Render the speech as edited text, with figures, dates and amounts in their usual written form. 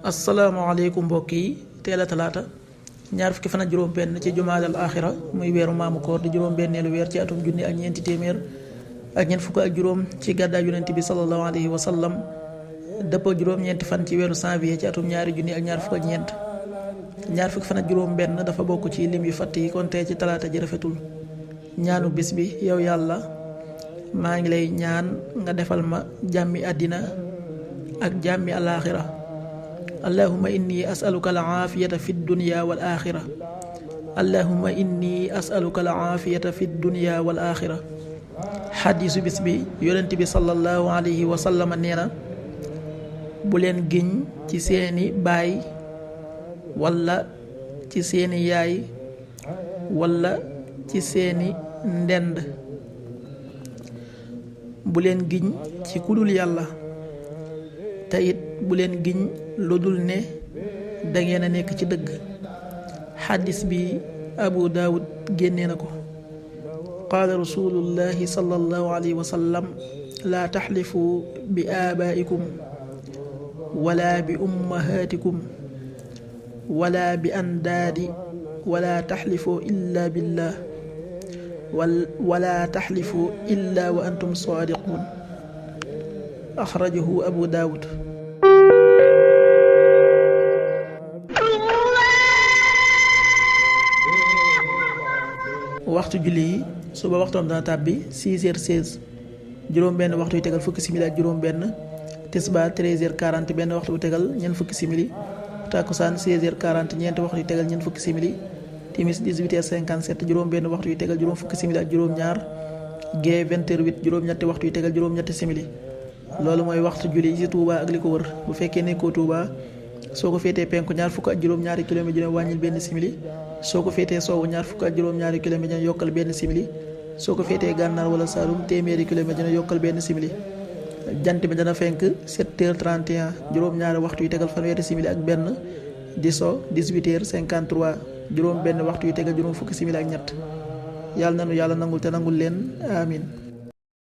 asalaamaaleykum mbokk yi, teel a talaata ñaar fukki fan ak juróom benn ci jumaadal aaxira muy weeru maamu koor di juróom benneelu weer ci atum junni ak ñeenti téeméer ak ñeent fukk ak juróom ci gàddaay yonent bi sallallahu alayhi wa sallam dëppoo juróom-ñeenti fan ci weeru janvier ci atum ñaari junni ak ñaar fukk ak ñeent. ñaar fukki fan ak juróom benn dafa bokk ci lim yu fatt yi kon tey ci talaata ji rafetul. ñaanu bis bi: yow yàlla, maa ngi lay ñaan nga defal ma jàmmi àddina ak jàmmi alaaxira. allahumma inni as'aluka al-aafiyata fi dunya wal aaxira. allahumma inni as'aluka al-aafiyata fi dunya wal aaxira. xadiisu bis bi: yonent bi sallallahu alayhi wa sallam nee na, bu leen giñ ci seeni baay walla ci seeni yaay walla ci seeni ndend. bu leen giñ ci kudul yàlla, te it bu leen giñ lu dul ne dangeen a nekk ci dëgg. xadis bi Abu Daawud génnee na ko. qaala rasulullahi sallallahu alayhi wa sallam, laa taxlifu bi aabaaikum wala bi ummahaatikum wala bi andaadi wala taxlifu illa billah wala taxlifu illa wa antum saadiquun. axrajahu Abu Daawud. waxtu julli yi: suba waxtoom dana tàbbi 6h16 juróom benn waxtu yu tegal fukki simili ak juróom benn. tisbaar 13h40 benn waxtu bu tegal ñeent fukki simili. takkusaan 16h40 ñeenti waxtu yu tegal ñeent fukki simili. timis 18h57 juróom benn waxtu yu tegal juróom fukki simili ak juróom ñaar. gee 20h08 juróom ñetti waxtu yu tegal juróom ñetti simili. loolu mooy waxtu julli ci Touba ak li ko wër. bu fekkee nekkoo Touba, soo ko féetee penku ñaar fukk ak juróom ñaari kilomètre dina wàññil benn simili. soo ko féetee sowwu ñaar fukk ak juróom ñaari kilomètre dina yokkal benn simili. soo ko féetee gànnaar wala Saalum téeméeri kilomètre dina yokkal benn simili. jant bi dana fenk 7h31 juróom ñaari waxtu yu tegal fanweeri simili ak benn. di so 18h53 juróom benn waxtu yu tegal juróom fukki simili ak ñett. yàlla nanu yàlla nangul te nangul leen amin.